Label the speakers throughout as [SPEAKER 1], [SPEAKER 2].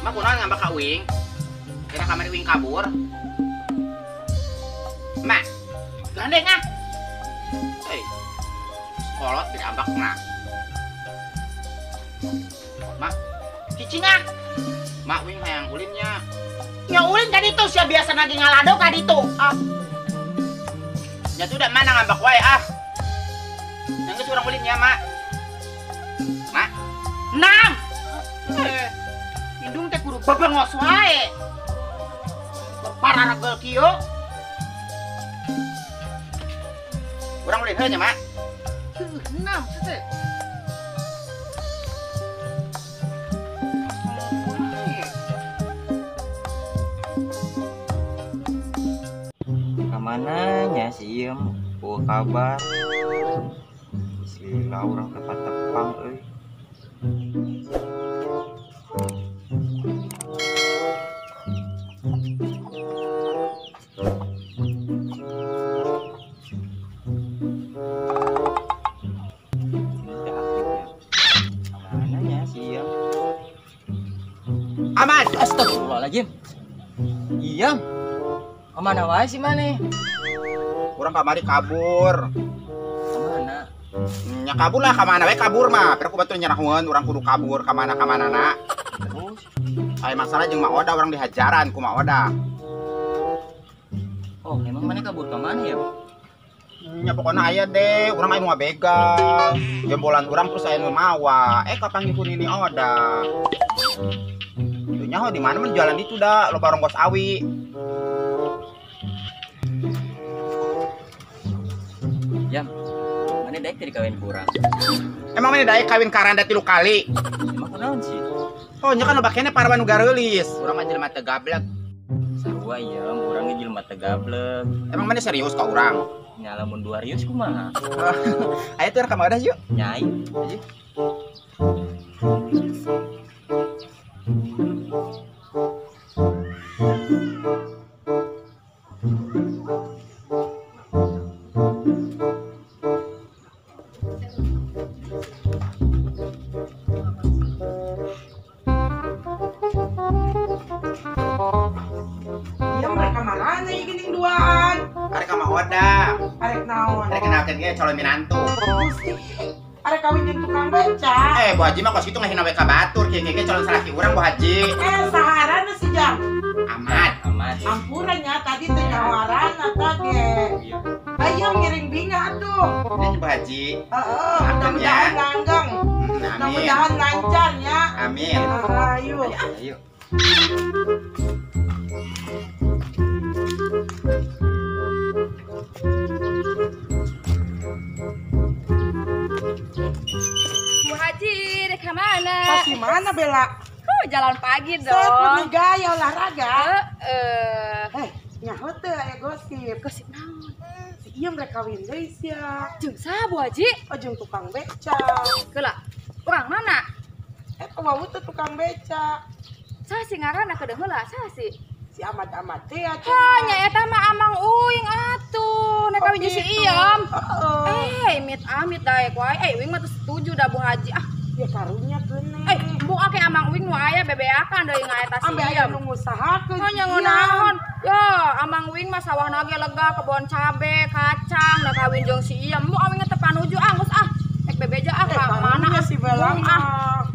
[SPEAKER 1] Mak kunaon ngambek ka uing? Kira kamari uing kabur. Mak, gandeng ah. Hei. Kolot diambakna. Mak,
[SPEAKER 2] cicing ah.
[SPEAKER 1] Mak uing hayang ulinnya.
[SPEAKER 2] Nya ulin ka ditu sia biasa lagi ngalado ka ditu. Ah.
[SPEAKER 1] Nya tuh udah mana ngambek wae ah. Yang geus urang ulinnya, Mak. Mak.
[SPEAKER 2] Nam. Indung teh kudu bebengos wae. Pararagel kieu.
[SPEAKER 1] Urang ulin heuh nya, Mak.
[SPEAKER 2] Nam teh.
[SPEAKER 3] Kamana nya si Iem? Eueuh kabar. Si urang tepat tepang euy. Kamana nya si Iem?
[SPEAKER 1] Aman.
[SPEAKER 3] Astagfirullahaladzim. Iem. Kemana wae sih maneh?
[SPEAKER 1] Urang kamari kabur.
[SPEAKER 3] Kemana?
[SPEAKER 1] Nya kabur lah kamana we kabur mah. Pero ku batur nyerahun urang kudu kabur kamana kamana na.
[SPEAKER 3] Terus
[SPEAKER 1] aya masalah jeung Mak Oda urang dihajaran ku Mak Oda.
[SPEAKER 3] Oh, emang maneh kabur ka mana ya?
[SPEAKER 1] Nya pokona aya deh, urang aya nu ngabegal. Jembolan urang terus aya nu mawa. Kapanggih ku Nini Oda. Teu nyaho di mana mah jalan ditu da, loba ronggos awi.
[SPEAKER 3] Jam, mana daek tadi kawin kurang?
[SPEAKER 1] Emang mana daek kawin karanda 3 kali?
[SPEAKER 3] Emang kunaon sih?
[SPEAKER 1] Oh, nya kan loba keneh parawan nu gareulis. Urang mah jelema teu gablek.
[SPEAKER 3] Sarua ieu, urang ge jelema teu gablek.
[SPEAKER 1] Emang mana serius ka urang?
[SPEAKER 3] Nya lamun 2 rius kumaha?
[SPEAKER 1] Ayo tuh ka Mak Oda yuk.
[SPEAKER 3] Nya ayo. Ayo.
[SPEAKER 1] Arek ka Mak Oda.
[SPEAKER 4] Arek naon?
[SPEAKER 1] Arek kenalkeun ge calon minantu.
[SPEAKER 4] Arek kawin jeung tukang beca.
[SPEAKER 1] Bu Haji mah kos kitu ngahina we ka batur, kieu kieu calon salaki urang Bu Haji.
[SPEAKER 4] Saharana si Jang.
[SPEAKER 1] Amat.
[SPEAKER 3] Amat.
[SPEAKER 4] Ampura nya tadi teh nyawaran eta ge. Ayo ngiring bingah atuh.
[SPEAKER 1] Ini Bu Haji.
[SPEAKER 4] Heeh, mudah-mudahan langgeng. Mudah-mudahan lancar nya.
[SPEAKER 1] Amin.
[SPEAKER 4] Ayo.
[SPEAKER 3] Ayo.
[SPEAKER 5] Bu Haji, dek mana?
[SPEAKER 4] Pasti mana Bella?
[SPEAKER 5] Jalan pagi dong.
[SPEAKER 4] Saya punya gaya olahraga. Nyaho teu aya gosip.
[SPEAKER 5] Gosip naon?
[SPEAKER 4] Si Iem rek kawin deui sia.
[SPEAKER 5] Jeung saha Bu Haji?
[SPEAKER 4] Oh, jeung tukang beca.
[SPEAKER 5] Keula, urang mana?
[SPEAKER 4] Wawuh teh tukang beca.
[SPEAKER 5] Saha sih ngaranna kedeung heula? Saha sih?
[SPEAKER 4] Si Amat-amat teh atuh.
[SPEAKER 5] Ha, nya eta mah Amang Uing atuh. Nek kawin jeung si Iem. Amit amit daek wae. Uing mah teu setuju da Bu Haji. Ah,
[SPEAKER 4] ya karunya keuneh.
[SPEAKER 5] Embung ake Amang Uing nu aya bebeakan deui ngaeta si
[SPEAKER 4] Ambe aya nu ngusahakeun.
[SPEAKER 5] Oh, nya ngunaon. Ya, Amang Uing mah sawahna ge lega kebon cabe, kacang, da kawin jeung si Iem. Embung awing teu panuju ah, geus ah. Ek bebeja ah ka mana
[SPEAKER 4] si Bella
[SPEAKER 5] ah.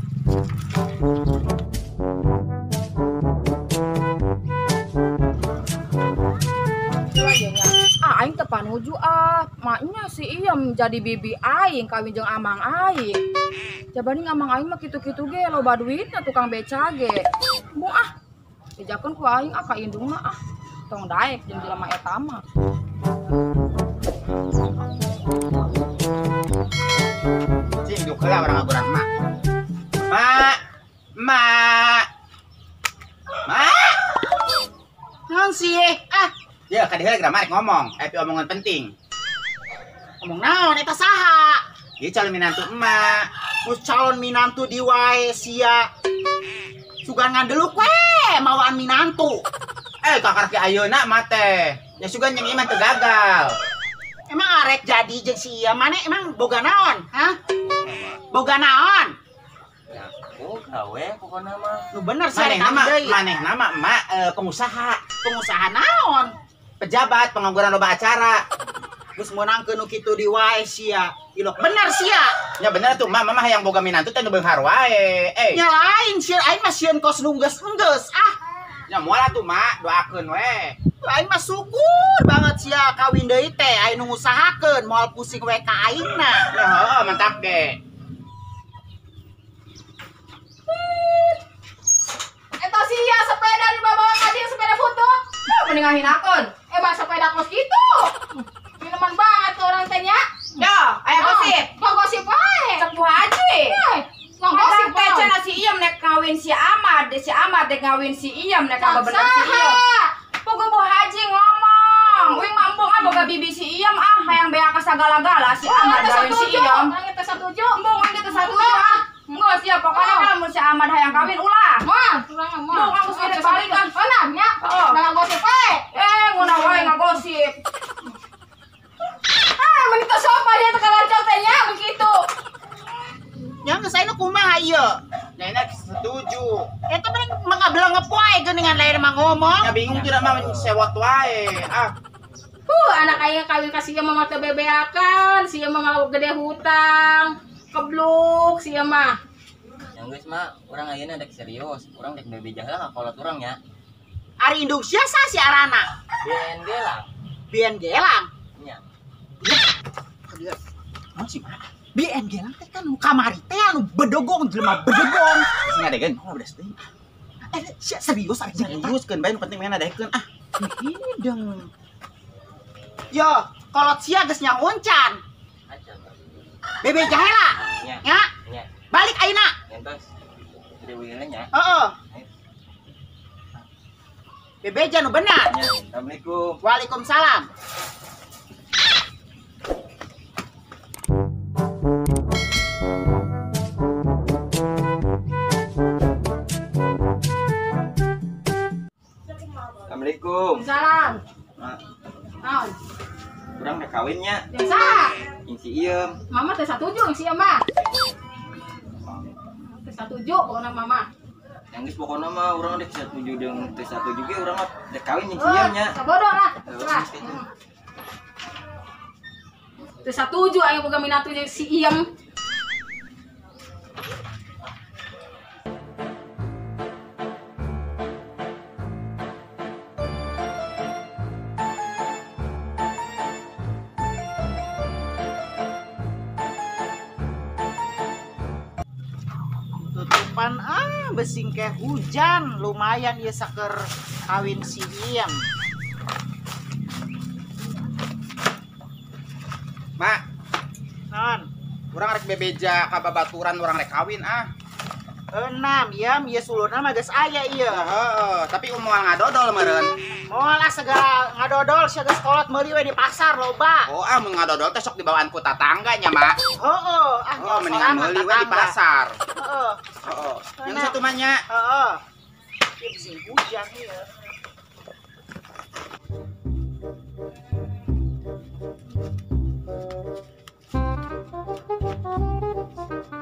[SPEAKER 5] Aing teu panuju ah, maknya si Iem jadi bibi aing kawin jeung amang aing. Jabani amang aing mah kitu-kitu ge loba duitna tukang beca ge. Embung ah, bejakeun ku aing ah ka indungna ah. Tong daek jeung jelema eta mah.
[SPEAKER 1] Cing duk heula urang ngagurang mak. Mak, mak. Mak.
[SPEAKER 2] Naon sih? Ah.
[SPEAKER 1] Ya, ka diheula geura marek ngomong, aya omongan penting.
[SPEAKER 2] Ngomong naon eta saha?
[SPEAKER 1] Ieu calon minantu emak.
[SPEAKER 2] Mus calon minantu di wae sia. Sugan ngandeluk we mawaan minantu.
[SPEAKER 1] Kakar ki ayeuna mah teh. Nya sugan jeung iman teu gagal.
[SPEAKER 2] Emang arek jadi jeung si ieu maneh emang boga naon, hah? Boga naon?
[SPEAKER 3] Ya, boga. Beunghar we pokona mah.
[SPEAKER 2] Nu bener sia rek kawin deui.
[SPEAKER 1] Manehna mah emak pengusaha.
[SPEAKER 2] Pengusaha naon?
[SPEAKER 1] Pejabat, pengangguran loba acara.
[SPEAKER 2] Geus meunangkeun nu kitu di wae sia. Ilok bener sia.
[SPEAKER 1] Ya bener tuh, mah mama hayang boga minantu teh nu beunghar wae. Eh.
[SPEAKER 2] Nya lain sia aing mah sieun kos nu geus-geus ah.
[SPEAKER 1] Nya moal atuh mak, doakeun we.
[SPEAKER 2] Aing mah syukur banget sia kawin deui teh aing nu ngusahakeun moal pusing we ka aingna.
[SPEAKER 1] Ya heueuh mantap ge.
[SPEAKER 5] Eta sia sepeda dibawa ka dieu sepeda butut. Mending ngahinakeun. Eh mah sepeda kos kitu. Minuman banget tuh orang teh nya.
[SPEAKER 4] Yo, aya gosip.
[SPEAKER 5] Kok gosip wae?
[SPEAKER 4] Cek Bu Haji.
[SPEAKER 5] Ngagosip
[SPEAKER 4] teh cenah si Iyem nek kawin si Ahmad, si Ahmad dek ngawin si Iyem nek kabener si Iyem. Pogo Bu Haji ngomong, uing mah embung ah boga bibi si Iyem ah hayang bea ka sagala-gala si Ahmad kawin si Iyem.
[SPEAKER 5] Urang teh satuju.
[SPEAKER 4] Embung aing teh satuju ah. Enggeus sia pokona lamun si Ahmad hayang kawin ulah.
[SPEAKER 5] Moal, urang mah.
[SPEAKER 4] Embung geus rek balikan.
[SPEAKER 5] Mana nya? Nah ngagosip wae.
[SPEAKER 4] Eh, ngeunah wae ngagosip.
[SPEAKER 5] Ah, meni teh sopan ya teh kalancok teh nya begitu.
[SPEAKER 2] Nya geus ayeuna kumaha ieu?
[SPEAKER 1] Nya enak setuju.
[SPEAKER 2] Eta mending mangabelengep wae geuningan lain mah ngomong.
[SPEAKER 1] Nya bingung tidak mah sewot wae. Ah.
[SPEAKER 5] Anak aing kawin ka si ieu mah teu bebeakan, si ieu mah gede hutang, kebluk si ieu mah.
[SPEAKER 3] Yang geus mah urang ayeuna dek serius, urang dek bebeja heula ka kolot urang nya.
[SPEAKER 2] Ari indung sia sa si arana?
[SPEAKER 3] Bien gelang.
[SPEAKER 2] Bien gelang.
[SPEAKER 3] Nya.
[SPEAKER 2] Naon sih mah? BN gelang teh kan nu kamari teh anu bedogong jelema bedogong.
[SPEAKER 1] Sing ngadegeun oh beres deui.
[SPEAKER 2] Eh sia serius ari jeung eta?
[SPEAKER 1] Serius keun bae nu penting mah ngadegeun ah.
[SPEAKER 2] Hideng. Yo, kolot sia geus nyanguncan.
[SPEAKER 3] Acan.
[SPEAKER 2] Bebeja heula.
[SPEAKER 3] Nya.
[SPEAKER 2] Nya.
[SPEAKER 3] Nya.
[SPEAKER 2] Balik ayeuna.
[SPEAKER 3] Entos. Gede heula nya.
[SPEAKER 2] Heeh. Bebeja nu bener.
[SPEAKER 3] Nya. Assalamualaikum.
[SPEAKER 2] Waalaikumsalam.
[SPEAKER 3] Assalamualaikum.
[SPEAKER 5] Salam.
[SPEAKER 3] Mak,
[SPEAKER 5] Naon?
[SPEAKER 3] urang rek kawin nya.
[SPEAKER 5] Jeung saha?
[SPEAKER 3] Jeung si Iyem.
[SPEAKER 5] Mama teh satuju jeung si Iyem mah. Teh satuju pokona mama.
[SPEAKER 3] Yang geus pokona mah urang dek satuju jeung teh satuju ge urang mah dek kawin jeung si Iyem nya.
[SPEAKER 5] Sabodo lah. Lah. Teh satuju aing boga minantu jeung si Iyem.
[SPEAKER 2] Tutupan ah besing ke hujan lumayan ieu saker kawin si Iyem.
[SPEAKER 1] Mak,
[SPEAKER 2] Non,
[SPEAKER 1] urang rek bebeja ka babaturan urang rek kawin ah.
[SPEAKER 2] Enam, Yem, ieu sulurna mah geus aya ieu.
[SPEAKER 1] Heeh, tapi moal ngadodol meureun.
[SPEAKER 2] Moal ah segala ngadodol sia geus kolot meuli we di pasar loba.
[SPEAKER 1] Oh ah mun ngadodol teh sok dibawaan ku tatangga nya, Mak.
[SPEAKER 2] Heeh, ah
[SPEAKER 1] oh, mendingan meuli we di pasar.
[SPEAKER 2] Heeh.
[SPEAKER 1] Heeh. Yang satu mah nya.
[SPEAKER 2] Heeh. Ieu bising hujan ieu.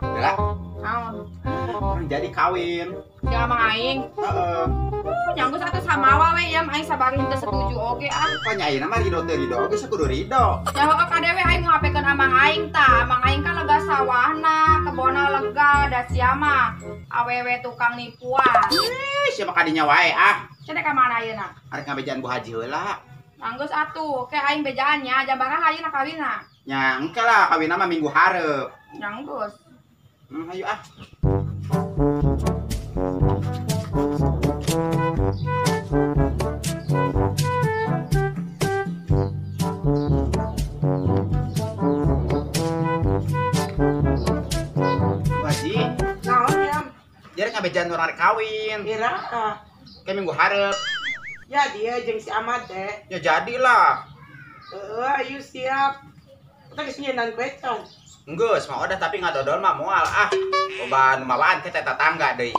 [SPEAKER 1] Bella.
[SPEAKER 4] Naon?
[SPEAKER 1] Urang jadi kawin.
[SPEAKER 4] Jeung amang aing.
[SPEAKER 1] Heeh.
[SPEAKER 4] Nyanggus atuh samawa we Yam aing sabarin teu setuju oge ah.
[SPEAKER 1] Kok nya ayeuna mah rido teu rido oge sakudu rido.
[SPEAKER 4] Ya heueuh kadewe aing ngapekeun amang aing tah. Amang aing kan lega sawahna, kebonna lega da sia mah awewe tukang nipuan.
[SPEAKER 1] Ih, sia mah kadinya wae ah.
[SPEAKER 4] Cenah ka mana ayeuna?
[SPEAKER 1] Arek ngabejaan Bu Haji heula.
[SPEAKER 4] Anggeus atuh, ke aing bejaan nya, jabaraha ayeuna kawinna.
[SPEAKER 1] Nya engke lah kawinna mah minggu hareup.
[SPEAKER 4] Nya geus.
[SPEAKER 1] Hayu ah. Bu Haji,
[SPEAKER 4] Naon Yam?
[SPEAKER 1] Jadi ngabejaan urang rek kawin.
[SPEAKER 4] Iraha.
[SPEAKER 1] Ke minggu hareup.
[SPEAKER 4] Ya dia jeung si Ahmad teh.
[SPEAKER 1] Ya jadilah.
[SPEAKER 4] Heeh, ayo siap. Kita geus nyieun kue can.
[SPEAKER 1] Enggeus mah udah tapi ngadodol mah moal ah. Loba nu mawaan ke teh tetangga deui.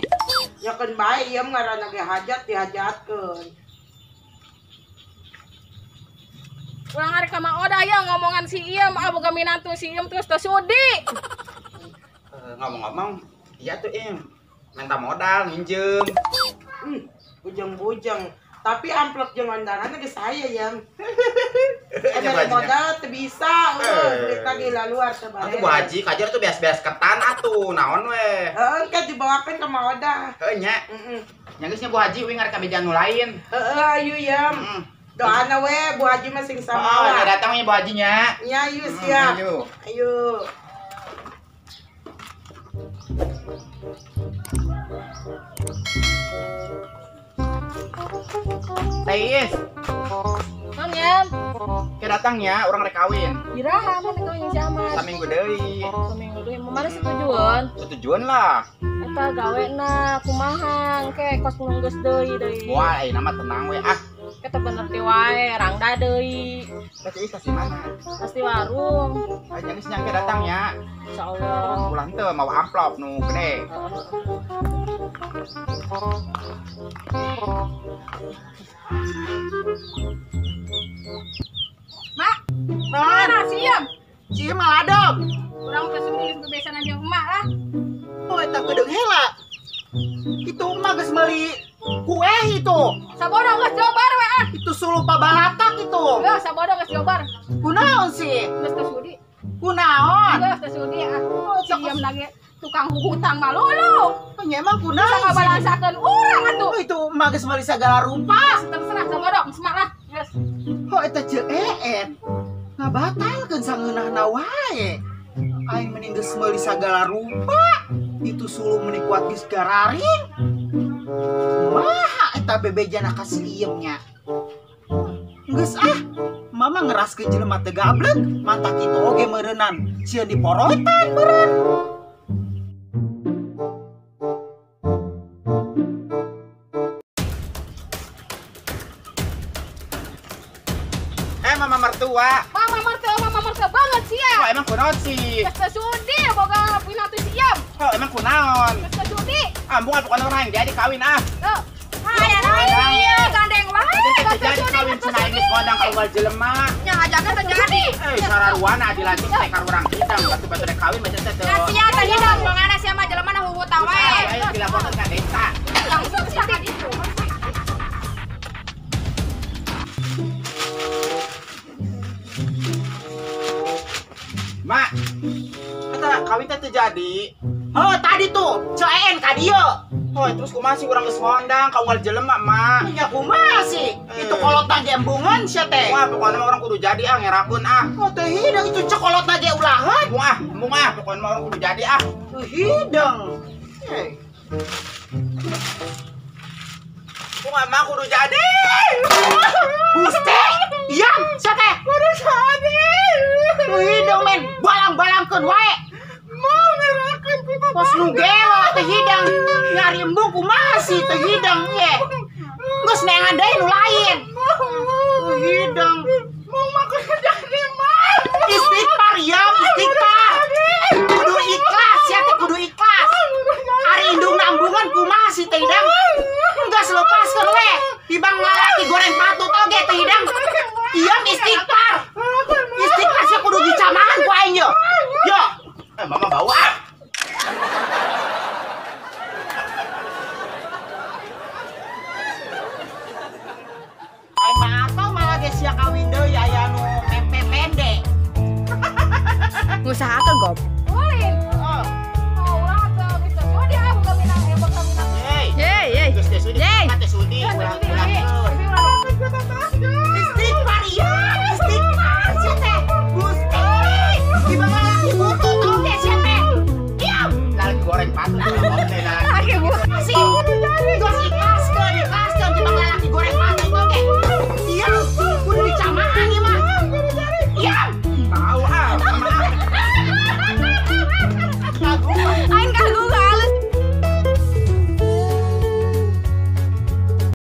[SPEAKER 4] Ya keun bae ieu ngaranna ge hajat dihajatkeun.
[SPEAKER 5] Urang arek ka Mang Oda ya ngomongan si Iyem ah boga minantu si Iyem terus teu sudi.
[SPEAKER 1] Ngomong-ngomong, iya tuh Im. Minta modal nginjem.
[SPEAKER 6] Bujang-bujang. Tapi amplop jeung undanganna geus aya yang. Mere modal teu bisa eueuh duit lagi luar teu bare.
[SPEAKER 1] Atuh Bu Haji kajar tuh beas-beas ketan atuh naon we.
[SPEAKER 6] Heeh, kan dibawakeun ka Ma Odah.
[SPEAKER 1] Heuh nya.
[SPEAKER 6] Heeh.
[SPEAKER 1] Nya geus nya Bu Haji uing arek ka beja nu lain.
[SPEAKER 6] Heeh, ayu yam. Doana we Bu Haji mah sing samawa.
[SPEAKER 1] Oh, nya datang nya Bu Haji nya.
[SPEAKER 6] Nya ayu siap.
[SPEAKER 1] Ayu.
[SPEAKER 6] Ayu.
[SPEAKER 1] Teh Iis.
[SPEAKER 5] Non ya.
[SPEAKER 1] Ke datang ya, orang rek kawin.
[SPEAKER 5] Iraha mun rek kawin si Ahmad.
[SPEAKER 1] Saminggu deui.
[SPEAKER 5] Saminggu deui. Mana setujuan?
[SPEAKER 1] Setujuan lah.
[SPEAKER 5] Eta gawena kumaha engke kos nu geus deui deui.
[SPEAKER 1] Wah, ayeuna mah tenang we ah.
[SPEAKER 5] Kita bener teh wae, rangda deui.
[SPEAKER 1] Teh Iis kasih mana?
[SPEAKER 5] Pasti warung.
[SPEAKER 1] Ayo geus nyangke datang ya.
[SPEAKER 5] Insyaallah.
[SPEAKER 1] Ulah henteu mau amplop nu gede.
[SPEAKER 4] Mak, mana siam?
[SPEAKER 2] Siam maladom.
[SPEAKER 4] Urang teh sendiri bebesan aja emak lah.
[SPEAKER 2] Oh, eta geudeung heula. Itu emak geus meuli kue itu.
[SPEAKER 4] Sabodo geus jobar we ah.
[SPEAKER 2] Itu suluh pabalatak itu.
[SPEAKER 4] Geus sabodo geus jobar.
[SPEAKER 2] Kunaon sih?
[SPEAKER 4] Geus teu sudi.
[SPEAKER 2] Kunaon?
[SPEAKER 4] Geus teu sudi ah. Siam lagi tukang hutang malulu.
[SPEAKER 2] Nya emang kunaon
[SPEAKER 4] sih? Ngabalansakeun urang atuh.
[SPEAKER 2] Oh, itu emak geus meuli sagala rupa.
[SPEAKER 4] Terserah sabodo semak lah. Geus.
[SPEAKER 2] Oh, eta ceun ngabatalkeun sangeunahna wae. Aing mending geus meuli sagala rupa. Itu suluh meni kuat geus gararing. Maha eta bebejana ka si Iem nya. Geus ah, mama ngeraskeun jelema teu gablek, mantak kitu oge meureunnan. Sieun diporotan meureun.
[SPEAKER 1] Mama mertua.
[SPEAKER 4] Mama mertua banget sih ya.
[SPEAKER 1] Oh, emang kunaon sih?
[SPEAKER 4] Geus teu sudi boga pinatu siam.
[SPEAKER 1] Oh, emang kunaon?
[SPEAKER 4] Geus teu sudi.
[SPEAKER 1] Ambung atuh kana orang jadi kawin ah.
[SPEAKER 4] Tuh. Hayang ieu gandeng wae. Geus teu
[SPEAKER 1] Jadi
[SPEAKER 4] sudi,
[SPEAKER 1] kawin
[SPEAKER 4] geus teu
[SPEAKER 1] cenah
[SPEAKER 4] sudi.
[SPEAKER 1] geus kodang kaluar jelema.
[SPEAKER 4] Nya ngajakeun teu jadi.
[SPEAKER 1] Sararuana dilanjut teh ka urang hidang batu-batu rek kawin macam teh teu.
[SPEAKER 4] Nah sia teh hidang mangana sia mah jelema na hutang wae.
[SPEAKER 1] Ayo dilaporkeun ka desa.
[SPEAKER 4] Langsung sia itu.
[SPEAKER 1] Mak, eta kawin teh teu jadi.
[SPEAKER 2] Oh, tadi tuh CN ka dieu.
[SPEAKER 1] Oh, terus kumaha sih urang geus ngondang ka unggal jelema, Mak.
[SPEAKER 2] Nya kumaha sih? Itu kolotna ge embungan sia teh.
[SPEAKER 1] Wah, pokona mah urang kudu jadi ah ngerakeun ah.
[SPEAKER 2] Oh, teu hidang itu cekolotna ge ulahan.
[SPEAKER 1] Embung ah, pokona mah urang kudu jadi ah.
[SPEAKER 2] Teu hidang.
[SPEAKER 1] Embung ah, Mak kudu jadi.
[SPEAKER 2] Gusti, iya sia teh.
[SPEAKER 1] Kudu jadi.
[SPEAKER 2] Teu hidang men, balang-balangkeun wae.
[SPEAKER 1] Mau ngerakeun ku bapak.
[SPEAKER 2] Pos nu gelo teu hidang. Nyari embung kumaha sih teu hidang ye. Geus neangan deui nu lain. Teu hidang.
[SPEAKER 1] Mau mah kudu jadi, Mak.
[SPEAKER 2] Istighfar ya, istighfar. Kudu ikhlas ya teh kudu ikhlas. Ari indung nambungan kumaha sih teh hidang. Geus lepaskeun we. Tibang lalaki goreng patut oge teh hidang. Ieu istighfar. Istighfar sia kudu dicamahan ku aing ye. Yo.
[SPEAKER 1] Mama bawa ah.
[SPEAKER 2] Aing mah atau malah ge sia kawin deui aya nu mempe pende.
[SPEAKER 4] Ngusahakeun gob. Ulin.